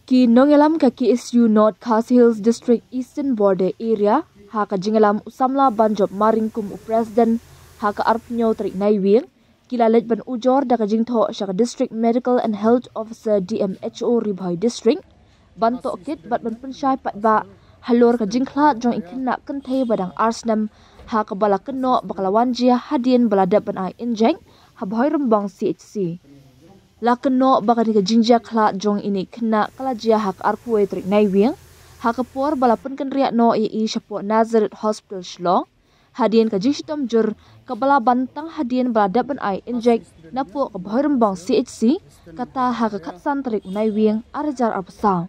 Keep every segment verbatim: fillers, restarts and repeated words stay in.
Ki nongïalam ka K S U North Khasi Hills District Eastern Border Area, ha ka jingïalam u samla Banjop Maring kum u President, ha ka arphew tarik Naiwieng, ki la leit ban ujor da ka jingthoh sha ka District Medical and Health Officer, D M H O, Ri Bhoi District, ban tohkit bad ban pynshai paidbah halor ka jingkhlad jong i khynnah kynthei ba dang ar snem, ha kaba la kynnoh ba ka la wan jia hadien ba la dep ban ai injek ha Bhoirymbong C H C. La kynnoh ba kane ka jingjia khlad jong ine i khynnah ka la jia ha ka arphew tarik Naiwieng, ha ka por ba la pynkynriah noh ïa i shapoh Nazareth Hospital Shillong, hadien ka jingshitom jur kaba la ban tang hadien ba la dep ban ai injek napoh ka Bhoirymbong C H C, kata ha ka khatsan tarik u Naiwieng arhajar arphew saw.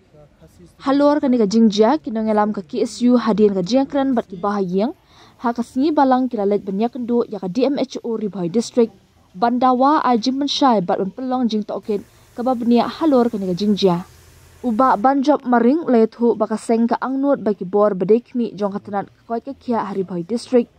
Halor kane ka jingjia, ki nongïalam ka K S U, hadien ka jingkren bad ki bahaïing, ha ka sngi Balang ki la leit ban ïakynduh ïa ka D M H O Ri Bhoi District, ban dawa ai jingpynshai bad ban pynlong jingtohkit kaba bniah halor kane ka jingjia. U Bah Banjop Maring u la ïathuh ba ka seng ka angnud ba ki bor ba dei khmih jong ka tnat ka koit ka khiah ha Ri Bhoi District,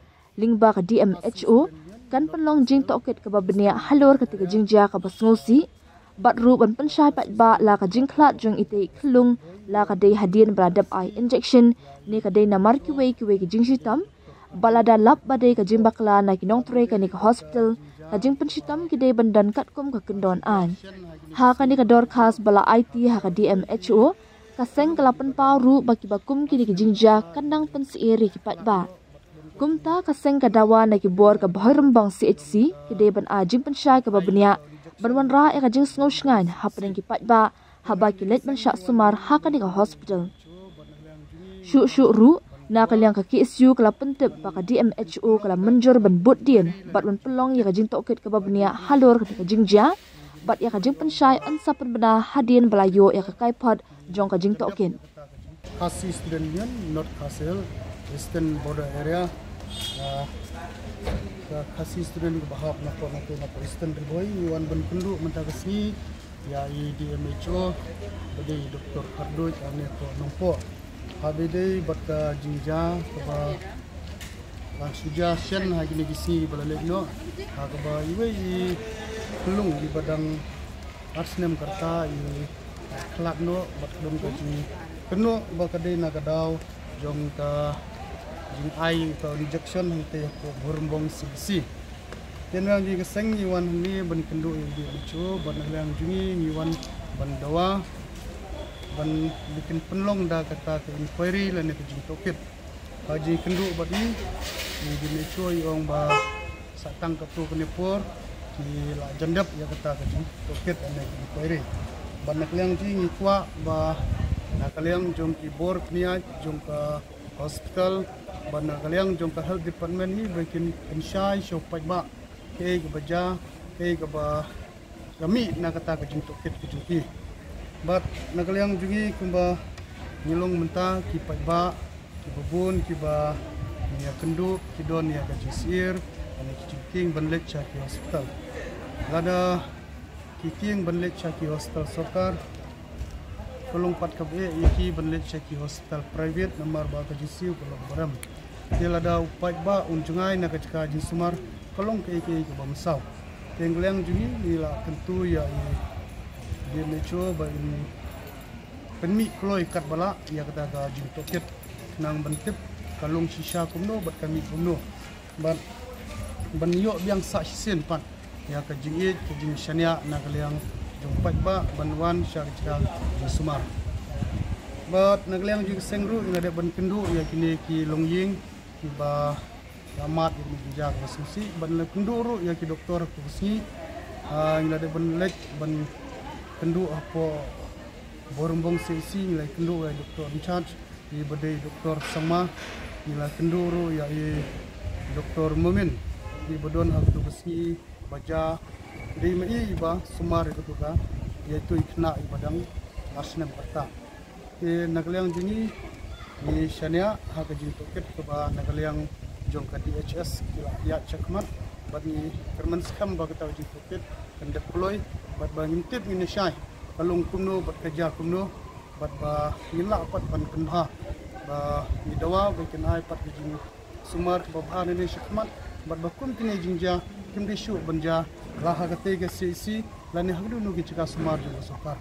lyngba ka D M H O, kan pynlong jingtohkit kaba bniah halor kata ka jingjia kaba sngewsih, bad ruh ban pynshai paidbah la ka jingkhlad jong itei i khyllung, la ka dei hadien ba la dep ai injection, ne ka dei namar kiwei kiwei ki jingshitom, bad lada lap ba dei ka jingbakla na ki nongtrei kane ka hospital, ka jingpynshitom ki dei ban don katkum ka kyndon aiñ. Ha kane ka dorkhas ba la aiti ha ka D M H O, ka seng ka la pynpaw ruh ba kiba kum kine ki jingjia kan nang pynsyir ïa ki paidbah. Kumta ka seng ka dawa na ki bor ka Bhoirymbong C H C, ki dei ban ai jingpynshai kaba bniah, ban wanrah ïa ka jingsngew shngaiñ hapdeng ki paidbah, haba ki leit ban shah sumar ha kane ka hospital. Shuh shuh ruh, na ka liang ka K S U ka la pyntip ba ka D M H O ka la mynjur ban bud dien, bad ban pynlong ïa ka jingtohkit kaba bniah halor kane ka jingjia, bad ïa ka jingpynshai yn sa pynbna hadien ba la ïoh ïa ka kaiphod jong ka jingtohkit. Khasi Student Union, North Khasi Hills, Eastern Border Area. Ah, ka Khasi Student kaba hap napoh, napoh, napoh Eastern Ri Bhoi, ngi wan ban kynduh mynta ka sngi ïa i D M H O ba dei Doktor Kharduid, ane ko Nongpoh. Haba ïadei bad ka jingjia kaba la shu jia shen ha kine ki sngi ba la leit noh, ha kaba iwei i khyllung iba dang ar snem ka rta i khlad noh, bad ka don ka jingkynnoh ba ka dei na ka daw jong ka jingai ka injection hangtei hapoh Bhoirymbong C H C. Te na ka liang jong ka seng ngi wan hangne ban kynduh ïa i D M H O, bad na ka liang jong ngi ngi wan ban dawa ban, ba kin pynlong da kata ka inquiry lane ka jingtohkit. Ka jingkynduh bad i, i D M H O i ong ba sa tang katto katne por ki la jan dep ïa kata ka jingtohkit lane ka inquiry. Bad na ka liang jong ngi kwah ba na ka liang jong ki bor pynïaid jong ka hospital, bad na ka liang jong ka health department hi, ba kin pynshai sha u paidbah kaei kaba jia, kaei kaba ka mih na kata ka jingtohkit ka jong ki. Bad na ka liang jong ngi kumba ngi long mynta, ki paidbah kiba bun kiba ngi ïakynduh ki don ïa ka jingsyier, lane ki jingkieng ban leit sha ki hospital. Lada ki kieng ban leit sha ki hospital sorkar, ka long pat kaba eh ïa ki ban leit sha ki hospital private, namar ba ka jingsiew ka long ba rem. Te lada u paidbah un jngai na ka jaka jingsumar, ka long kaei kaei kaba mynsaw. Te na ka liang jong ngi ngi la kyntu ïa i D M H O ba in pynmih kloi katba lah ïa kata ka jingtohkit, khnang ban tip ka long shisha kumno bad ka mih kumno. Bad ban ïoh biang sah shisien pat ïa ka jingïeit ka jingshaniah na ka liang jong u paidbah ban wan sha ka jaka jingsumar. Bad na ka liang jong ka seng ruh ngi la dep ban kynduh ïa kine ki longïing kiba la mad ïa kine ki jingjia kaba sngewsih, bad ngi la kynduh ruh ïa ki doktor ha kaba sngi. Ah, ngi la dep ban leit ban kynduh hapoh Bhoirymbong C H C, ngi la kynduh ïa i doktor in charge, iba dei Doktor Sangma. Ngi la kynduh ruh ïa i Doktor Momin, iba don ha kato ka sngi ba jia, dei ma i iba sumar ïa kato ka, ïa itu i khynnah iba dang ar snem ka rta. Te na ka liang jong ngi, ngi shaniah ha ka jingtohkit kaba na ka liang jong ka D H S ki la ïaid shakhmat, bad ngi kyrmen skhem ba kata ka jingtohkit kan dep kloi, bad ba ngin tip, ngin ïa shai ka long kumno bad ka jia kumno, bad ba ngin lah pat ban pynbha, ba ngi dawa ba kin ai pat ka jingsumar kaba bha nangne shakhmat, bad ba kum kine jingjia kim dei shuh ban jia la ha katei ka C H C lane ha kano kano ki jaka sumar jong ka sorkar.